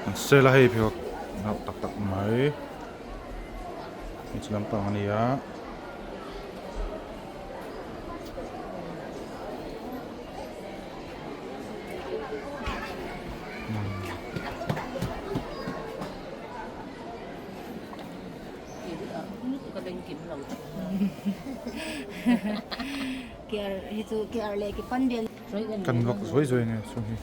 An sale a hei pheikhawk nalh tak tak mai hmeichhe lampang a ni a. Kan vak zuai zuai nge chu hi.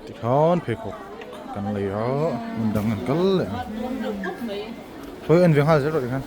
Tikhan pheikhawk kan lei a hmun dang an kal leh a sawi en ve nghal zel rawh tikhan.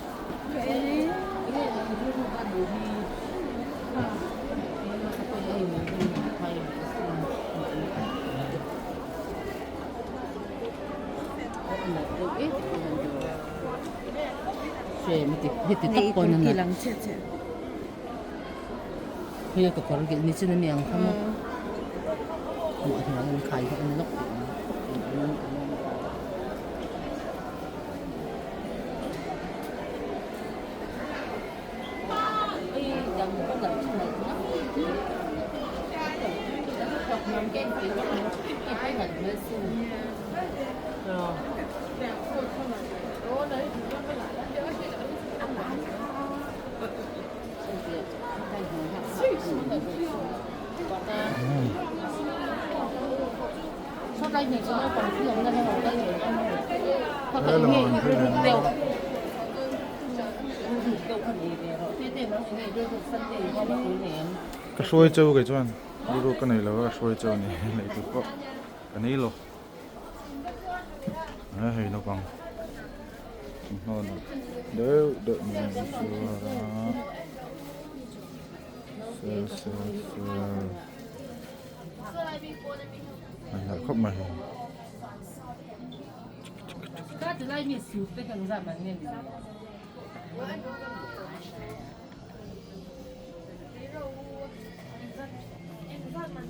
Ka hruai cheu kei chuan rilru ka nei lo a ka hruai cheu a ni lei tur pawh ka nei lo a hei naupang thawmhnaw deuh deuh mai an zuar a sel sel sel a nalh khawp mai.